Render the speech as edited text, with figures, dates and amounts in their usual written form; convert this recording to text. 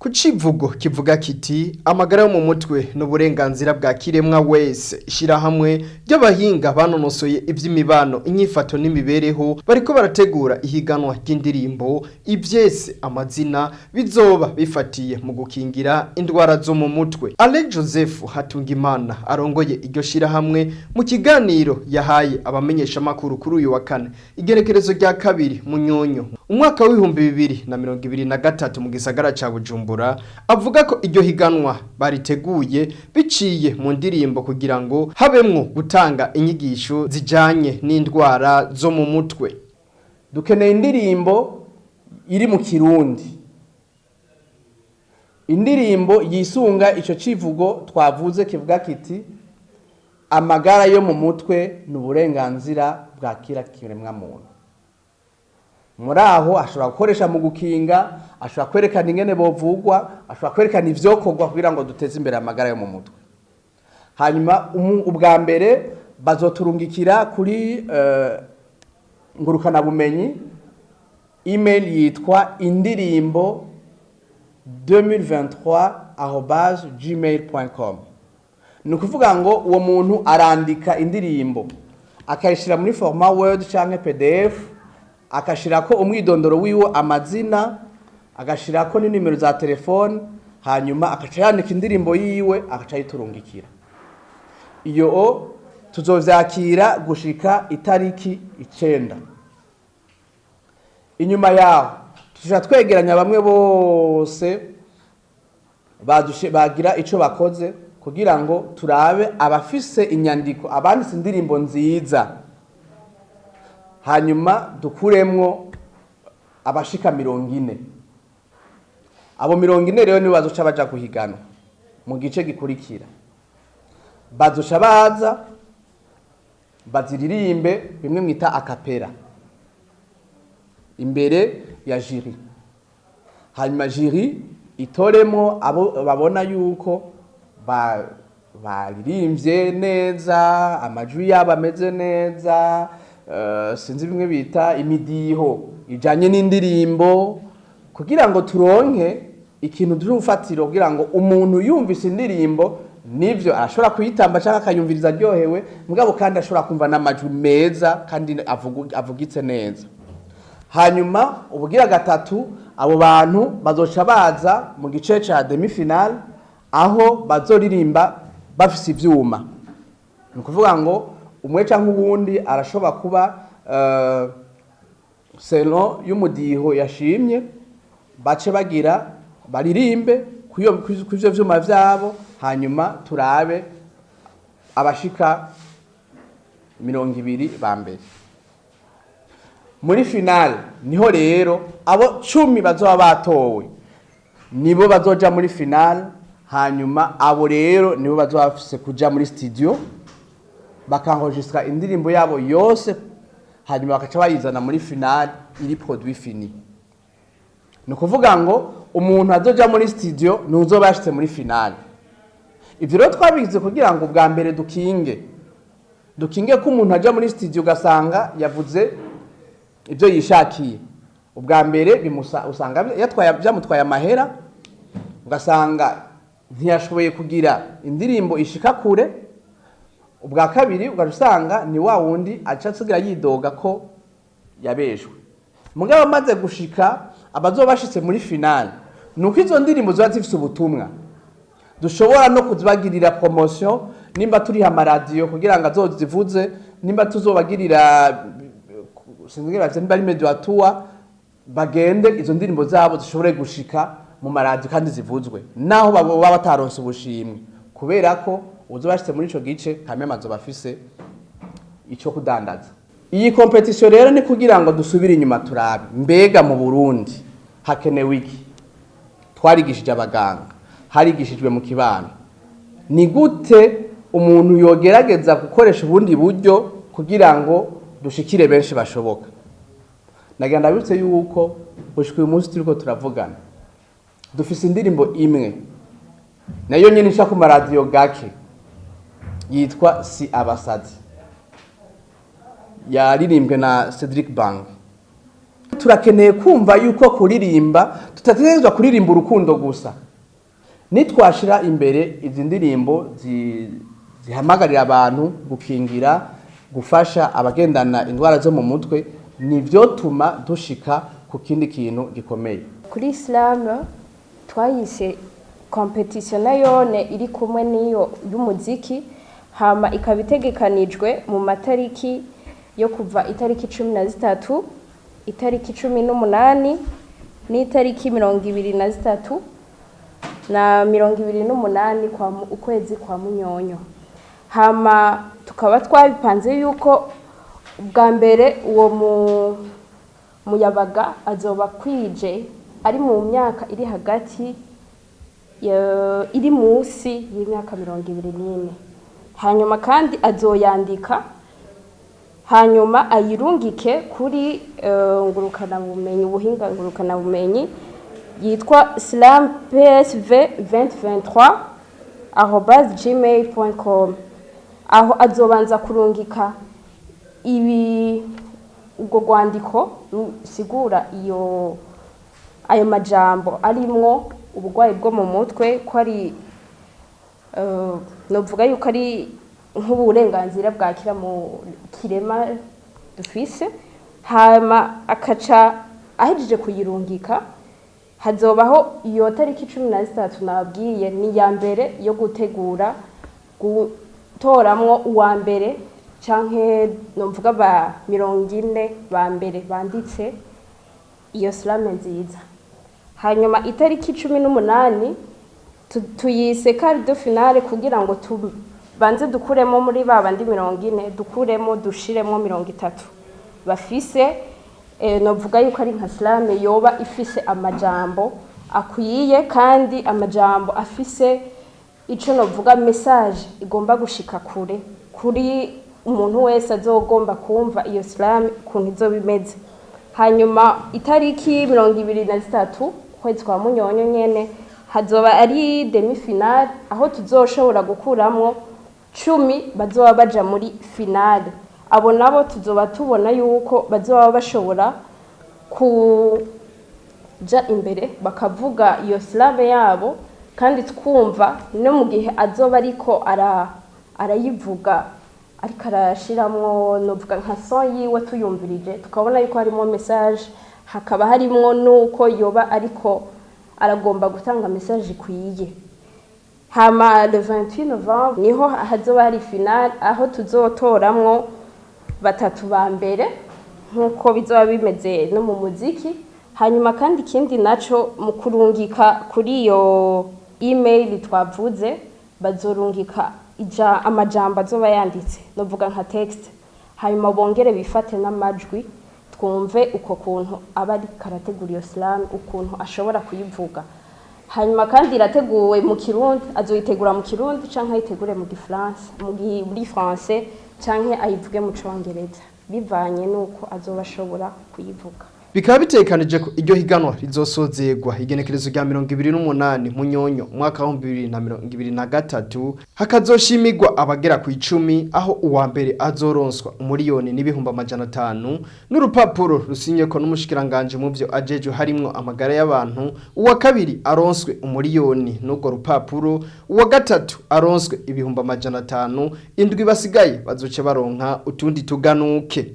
Ku civugo kivuga kiti "Amagara yo mu mutwe n'uburenganzira bwa kiremwa wese", ishirahamwe ry'abahinga banonosoye ivy'imibano, inyifato n'imibereho bariko barategura ihiganwa ry'indirimbo ivyese amazina bizoba bifatiye mu gukingira indwara zo mu mutwe. Alain Joseph Hatungimana arongoye iryo shirahamwe, mu kiganiro yahaye abamenyeshamakuru kuri uyu wa kane, igerekerezo rya 2 Munyonyo umwaka w'2023 mu gisagara ca Bujumbura, avuga ko iryo higanwa bariteguye biciye mu ndirimbo kugira ngo habemwo gutanga inyigisho zijanye n'indwara zo mu mutwe. Dukeneye indirimbo iri mu Kirundi, indirimbo yisunga ico civugo twavuze kivuga kiti "Amagara yo mu mutwe ni uburenganzira bwa kira kiremwa muntu". Muri aho ashobora gukoresha mu gukinga, ashobora kwerekana ingene bovugwa, ashobora kwerekana ivyokorwa kugira ngo duteze imbere amagara yo mu mutwe. Hanyuma ubwa mbere bazoturungikira kuri ngurukanabumenyi, email yitwa indirimbo 2023@gmail.com. Ni ukuvuga ngo uwo muntu arandika indirimbo, akayishyira muri format Word canke PDF, akashirako umwidondoro wiwe, amazina, agashirako n'inimero za telefone, hanyuma akaca yandika indirimbo yiwe, akaca ayiturungikira. Iyo o tuzovyakira gushika itariki 9. Inyuma yaho tuja twegeranya bamwe bose bagira ico bakoze kugira ngo turabe abafise inyandiko, abanditse indirimbo nziza, hanyuma dukuremwo abashika 40. Abo 40 rero nibo bazoca baja guhiganwa mu gice gikurikira. Bazoca baza baziririmbe bimwe mwita a cappella imbere ya jury, hanyuma jury itoremwo abo babona yuko baririmbye neza, amajwi yabo ameze neza, sinzi bimwe bita imidiho ijanye n'indirimbo, kugira ngo turonke ikintu cy'urufatiro, kugira ngo umuntu yumvise indirimbo nivyo arashobora kuyitamba cyangwa akayumviriza aryohewe, mugabo kandi ashobora kumva n'amajwi meza kandi avugitse neza. Hanyuma ubugira gatatu, abo bantu bazoca baza mu gice ca demi-finale, aho bazoririmba bafise ivyuma. Ni ukuvuga ngo umwe canke uwundi arashobora kuba selon y'umudiho yashimye, bace bagira baririmbe kw'ivyo vyuma vyabo, hanyuma turabe abashika 20 ba mbere. Muri finale niho rero abo 10 bazoba batowe nibo bazoja muri finale. Hanyuma abo rero nibo bazoba bafise kuja muri studio, bakanregistra indirimbo yabo yose, hanyuma bakaca bayizana muri finale iri produit fini. Ni ukuvuga ngo umuntu azoja muri studio nuzoba yashitse muri finale. Ivyo rero twabigize kugira ngo ubwa mbere dukinge ko umuntu aja muri studio ugasanga yavuze ibyo yishakiye. Ubwa mbere usanga yatwaye, byamutwaye amahera, ugasanga ntiyashoboye kugira indirimbo ishika kure. Ubwa kabiri ugaca usanga ni wa wundi aca asigira yidoga ko yabeshwe. Mugabo amaze gushika, abazoba bashitse muri finale, nuko izo ndirimbo ziba zifise ubutumwa, dushobora no kuzibagirira promotion, nimba turiha amaradiyo kugira ngo azozivuze, nimba tuzobagirira, sinzi nimba ari media tour, bagende izo ndirimbo zabo zishobore gushika mu maradiyo kandi zivuzwe, naho baba bataronse ubushimwe, kubera ko uzoba bashitse muri ico gice kameme azoba afise ico kudandaza. Iyi compétition rero ni kugira ngo dusubire inyuma turabe mbega mu Burundi hakenewe iki. Twarigishije abaganga, harigishijwe mu kibano, ni gute umuntu yogerageza gukoresha ubundi buryo kugira ngo dushikire benshi bashoboka. Nagira ndabibutse yuko gushika uyu munsi turiko turavugana dufise indirimbo imwe, nayo nyene ica ku maradiyo gake, yitwa "Si Abasazi", yaririmbwe na Cedric Bang. Turakeneye kumva yuko kuririmba tutategerezwa kuririmba urukundo gusa. Nitwashira imbere izi ndirimbo zihamagarira abantu gukingira, gufasha abagendana indwara zo mu mutwe, nivyo tuma dushika ku kindi kintu gikomeye. Kuri slam twayise compétition, nayone iri kumwe n'iyo y'umuziki, hama ikaba itegekanijwe mu matariki yo kuva itariki 13, itariki 18 n'itariki 23 na 28 kwa ukwezi kwa Munyonyo. Hama tukaba twabipanze yuko ubwa mbere uwo muyabaga azoba kwije ari mu myaka iri hagati iri munsi y'imyaka 24. Hanyuma kandi azoyandika, hanyuma ayirungike kuri ngurukanabumenyi, ubuhinga ngurukanabumenyi yitwa slampsv 2023@gmail.com. Aho azobanza kurungika ibi ubwo rwandiko rusigura iyo ayo majambo arimwo uburwayi bwo mu mutwe, ko ari novuga yuko ari nk'uburenganzira bwa kira mu kirema dufise. Hama akaca ahejeje kuyirungika, hazobaho iyo tariki 13 nababwiye, ni iya mbere yo gutegura gutoramwo uwa mbere canke novuga ba 40 ba mbere banditse iyo slam nziza. Hanyuma itariki 18 tuyise quart de finale, kugira ngo tubanze dukuremo muri ba bandi 40, dukuremo dushiremo 30 bafise novuga yuko ari nka slam yoba ifise amajambo akwiye, kandi amajambo afise ico novuga message igomba gushika kure kuri umuntu wese azogomba kumva iyo slam ukuntu izoba imeze. Hanyuma itariki 23 ukwezi kwa Munyonyo nyene hazoba ari demi finale, aho tuzoshobora gukuramwo 10 bazoba baja muri finale. Abo nabo tuzoba tubona yuko bazoba bashobora kuja imbere bakavuga iyo slam yabo, kandi twumva no mu gihe azoba ariko arayivuga, ariko arashiramwo novuga nka son yiwe, tuyumvirije tukabona yuko harimo message, hakaba harimwo nuko yoba ariko aragomba gutanga message ikwiye. Hama le 28 novembre niho hazoba hari finale, aho tuzotoramwo batatu ba mbere nk'uko bizoba bimeze no mu muziki. Hanyuma kandi ikindi naco, mu kurungika kuri iyo email twavuze, bazorungika ija amajambo azoba yanditse, novuga nka texte, hanyuma bongere bifate n'amajwi, twumve uko kuntu aba ariko arategura iyo slam, ukuntu ashobora kuyivuga. Hanyuma kandi irateguwe mu Kirundi, azoyitegura mu Kirundi canke ayitegure mu Gifaransa, muri français, canke ayivuge mu Congereza, bivanye n'uko azoba ashobora kuyivuga. Bikaba bitekanije ko iryo higanwa rizosozegwa igenekerezo rya 28 Munyonyo umwaka wa 2023, hakazoshimirwa abagera ku 10, aho uwa mbere azoronswa 1,500,000 n'urupapuro rusinyeko n'umushikiranganje mu byo ajejwe harimwo amagara y'abantu, uwa kabiri aronswe 1,000,000 n'urwo rupapuro, uwa gatatu aronswe 500,000, indwi basigaye bazoce baronka utundi tuganuke.